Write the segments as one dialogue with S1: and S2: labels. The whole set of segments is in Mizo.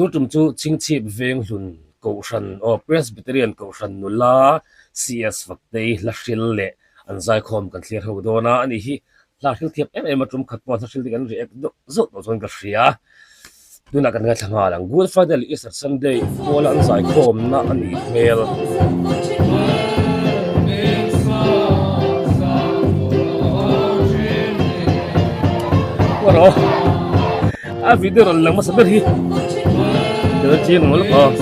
S1: Tun tum chu Chhingchhip Venghlun Kohhran aw Presbyterian Kohhran nula CS Vaktei hla hril leh an zaikhawm kan thlir ho dawn a, ani hi hla hril thiam em em a tum khat pawh hla hril te kan react deuh zauh tawh chuan ka hria. Tunah kan ngaithla nghal ang. Good Friday leh Easter Sunday puala an zaikhawmna a nih hmel. Rawh a video rawn lang hmasa ber hi tel chiang ang lawk aw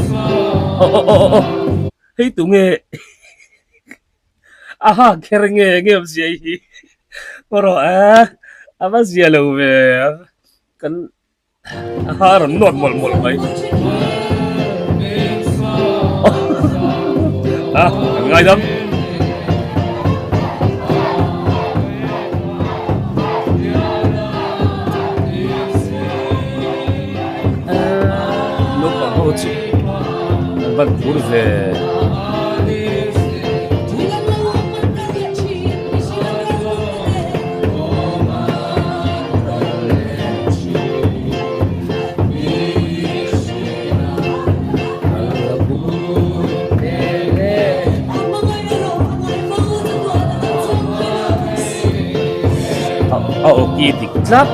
S1: aw aw aw aw hei tu nge a ha kher nge nge awm zia hi rawh a a va zia lo ve kan a ha rawn nawt mawlh mawlh mai a kan ngaidam. Naupang ho chu an van phur ve. A awki dik tlat.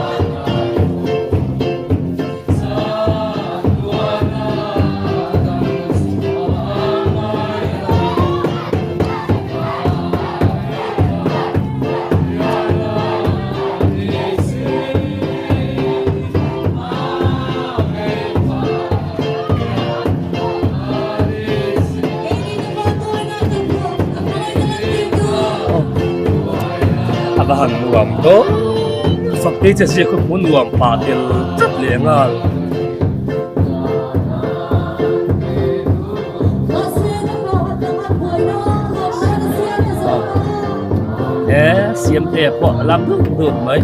S1: A va han nuam tawh fak te che zia khaw hmu nuam pah tel tlat leh nghal. He siamte pawh a lam dut dut mai.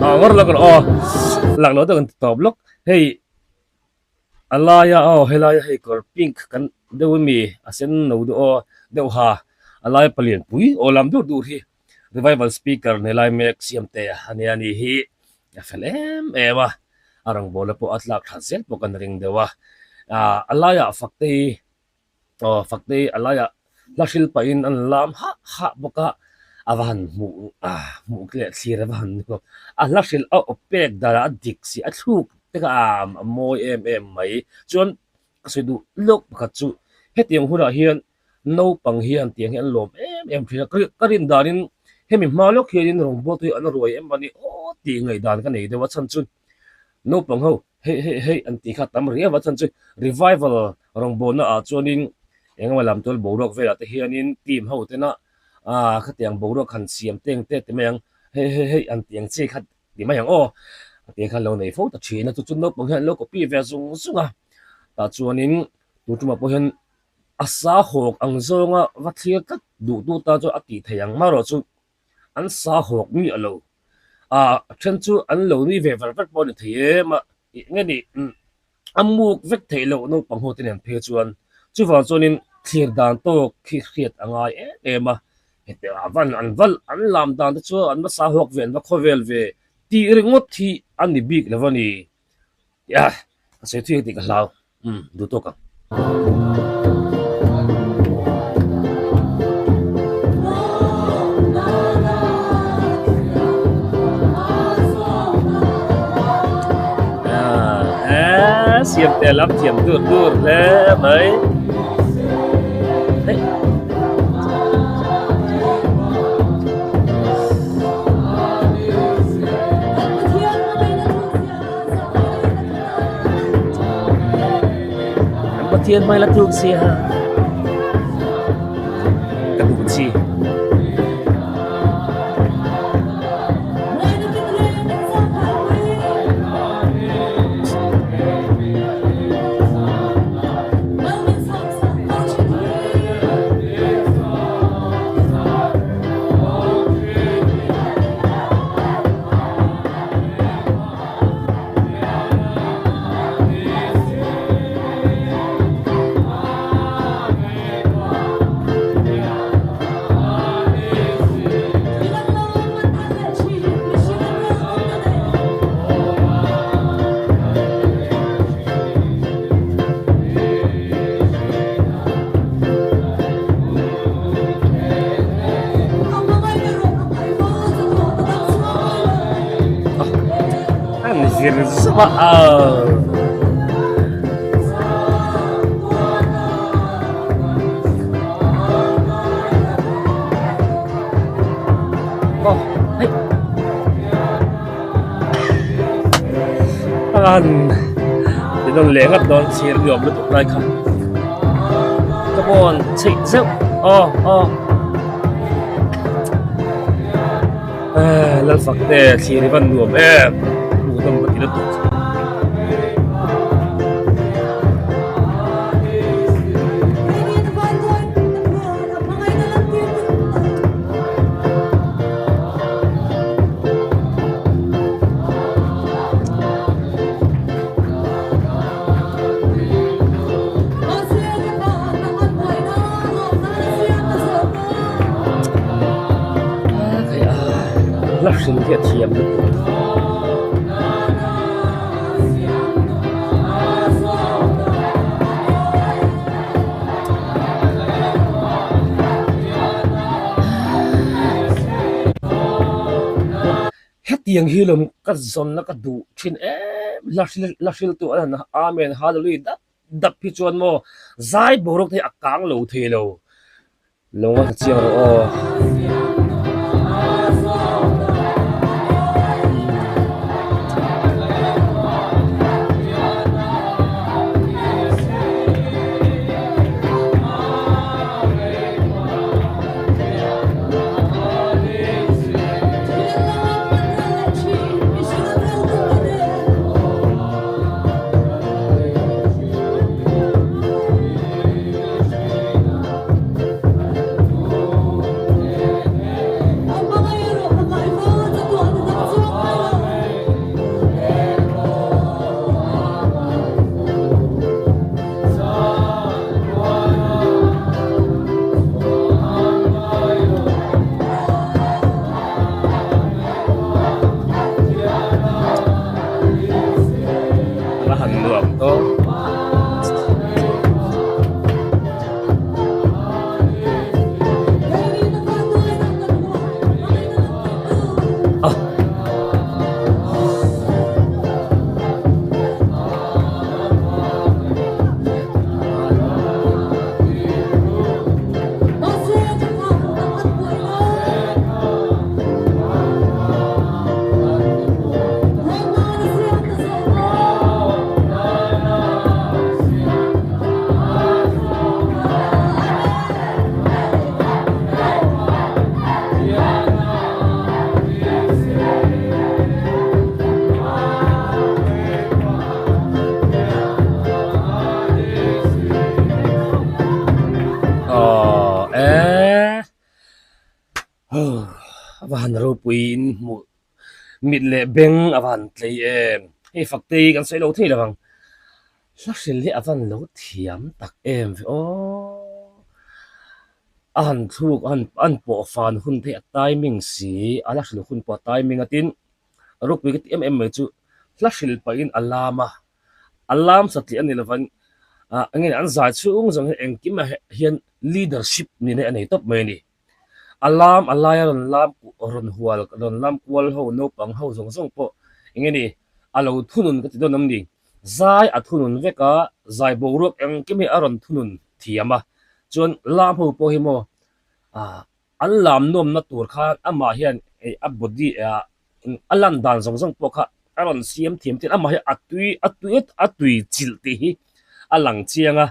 S1: Aw ngawr lawk rawh aw lak loh deuh an ti tawp lawk hei a laia aw helaia hei kawr pink kan deuh ami a sen no deuh aw deuh ha a laia palian pui aw lam deuh dur hi revival speaker nei lai mek siamte a nia ni hi a fel em em a a rawngbawlna pawh a tlak that zel pawh kan ring deuh a ah a laiah fakte hi Aw fakte hi a laiah hla hril pahin an lam hah hah bawk a, a va han hmuh ah hmuh leh thlir a va han nuam. A hla hrilh a aw pek danah a dik si a thluk te kha a mawi em em mai. Chuan ka sawi duh lawk pakhat chu hetiang hunah hian naupang hian tiang hi an lawm em em thin a, ka rin danin hemi hma lawk hianin rawngbawltu hi an ruai em a ni aw tih ngaihdan ka nei deuh a chhan chu naupang ho Hei hei hei an tih kha tam riau a chuan chu revival rawngbawlna ah chuanin engemaw lam tual boruak velah te hianin team ho tena ah khatiang boruak han siam teng te ti mai ang hei hei hei an tih ang chi kha ti mai ang aw a tih kha lo nei fo ta thin a chu chu naupang hian an lo copy ve zung zung a tah chuanin tun tumah pawh hian a sa hawk ang zawnga va thlir tlat duh tu tan chuan a tih theih ang marawh chu an sa hawk miah lo. Ah a then chu an lo nui ve var vek pawh a ni thei em a, ih nge ni a muk vek theih loh naupang ho te nen phei chuan chuvang chuanin thlir dan tawk khi hriat a ngai em em a, heti ah van an va an lam dan te chu an va sa hawk ve an va khawvel ve tih ringawt hi a ni bik lo a ni tia ka sawi thui ang tih ka hlau. Umm duh tawk ang. Aaa siam te lam thiam tur tur hle mai. An Pathian hmai la tluk si ha ka duh chi. vir zauh a aw. Aw hei a han ti nawn leh ngat dawn chhir ni awm lutuk lai kha ka pawn chheih zeuh aw aw Lalfak te thlir hi van nuam em hmuhnawm ka ti lutuk. La hrim hi a thiam lutuk. Hetiang hi lawm ka zawnna ka duh thin em la la hriltu a han Amen Hallelujah dap dap hi chuan maw zai boruak te hi a kang lo thei lo. Lo ngaithla chiang rawh aw. A han nuam tawp. Aww eh a va han ropui in hmuh mit leh beng a va han tlei em hei Faktei kan sawi lo thei lo ang hla hril hi a van lo thiam tak em ve aww a han thluk a han pawh fan hun te hi a timing si a la hril hun pawh a timing a tin ropui ka ti em em mai chu hla hril pahin a lam a a lam satliah a ni lovang ah eng nge an zai chhung zawng hian engkim ah hian leadership nihna a nei tawp mai a ni a lam a laia rawn lam rawn hual rawn lam kual ho naupang ho zawng zawng pawh eng nge ni a lo thunun ka ti dawn awm ni zai a thunun vek a zai boruak engkim hi a rawn thunun thiam a chuan lam ho pawh hi maw ah An lam nuamna tur khan amah hian a body ah a lan dan zawng zawng pawh kha a rawn siam thiam thin amah hi a tui a tui a tui chilh tih hi a lang chiang a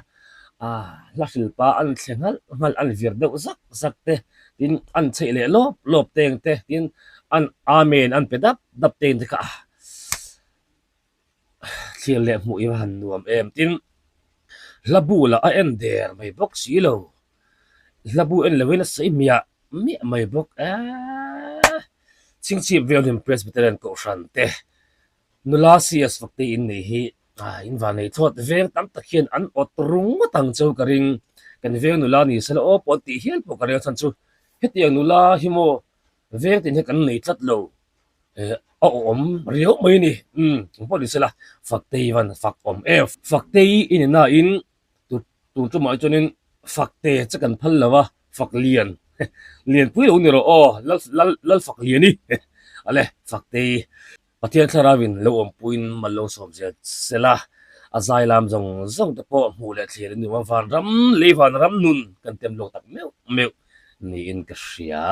S1: ah hla hril pa an thle nghalh nghalh an vir deuh zak zak te tin an chheih leh lawp lawp teng te tin an amen an pe dap dap teng te kha thlir leh hmuh i va han nuam em tin hla bu lah a en der mai bawk si lo hla bu en lovin a sawi miah miah mai bawk eeee chhingchhip vel hlim Presbyterian kohhran te nula CS vak te in nei hi ah in van nei thlawt veng tam tak hian an awt ru ngawt ang cheu ka ring kan veng nula ni sela aw pawh an tih hial pawh ka ring a chhan chu hetiang nula hi maw veng tin hi kan nei tlat lo. Eh a awm riau mai a ni umm eng pawh ni sela Faktei van fak awm em Faktei i ni nain tun tumah hi chuanin Fakte che kan phal lo a fak lian lianpui lo ni rawh aw lal lal fak lian i ale Faktei. Pathian thlarauin lo awmpuiin mal lo sawm zel se la, a zai lam zawng zawng te pawh hmuh leh thlir an ni awm a, vanram lei vanram nun kan tem lawk tak meuh meuh niin ka hria.